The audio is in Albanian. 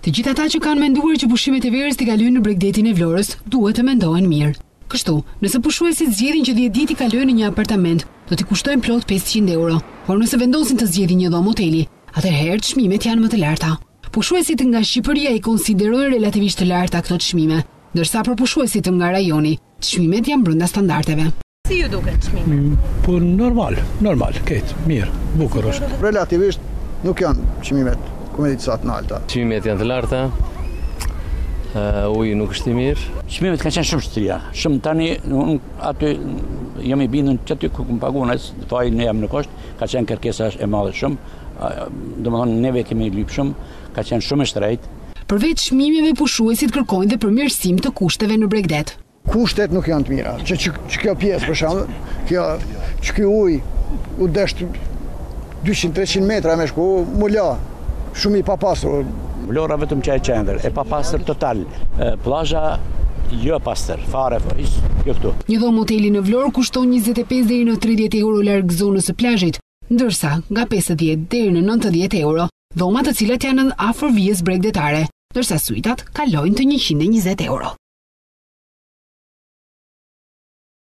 Të gjithë ata që kanë menduar që pushimet e verës t'i kalojnë në bregdetin e Vlorës, duhet të mendohen mirë. Kështu, nëse pushuesit zgjedhin që 10 ditë t'i kalojnë në një apartament, do t'i kushtojnë plot 500 euro, por nëse vendosin të zgjedhin një dhomë hoteli, atëherë çmimet janë më të larta. Pushuesit nga Shqipëria i konsiderojnë relativisht të larta këto çmime, ndërsa për pushuesit nga rajoni, çmimet janë brenda standardeve. Si ju duken çmimet? Mm, po normal, normal, krejt, mirë, bukur është. Relativisht nuk janë çmimet, ku me ditë sa të nalta. Çmimet janë të larta, uji nuk është i mirë. Çmimet kanë qenë shumë shtria, shumë tani, unë aty jam i bindun që aty ku kam pagu unë, faji në jam nuk është, ka qenë kërkesa e madhe shumë, domethënë neve kemi lypë shumë, ka qenë shumë e shtrejtë. Përveç çmimeve pushuesit kërkojnë dhe përmirësim të kushteve në bregdet. Kushtet nuk janë të mira, që, që, që kjo pjesë për shembull, kjo, që ky ujë u desht 200-300 metra me shku, mu la, shumë i papastër. Vlora vetëm që e qendër, e papastër total, plazha jo e pastër, fare, hiç, kjo këtu. Një dhomë hoteli në Vlorë kushton 25 deri në 30 euro larg zonës së plazhit, ndërsa nga 50 deri në 90 euro dhoma të cilat janë afër vijës bregdetare, ndërsa suitat kalojnë të 120 euro.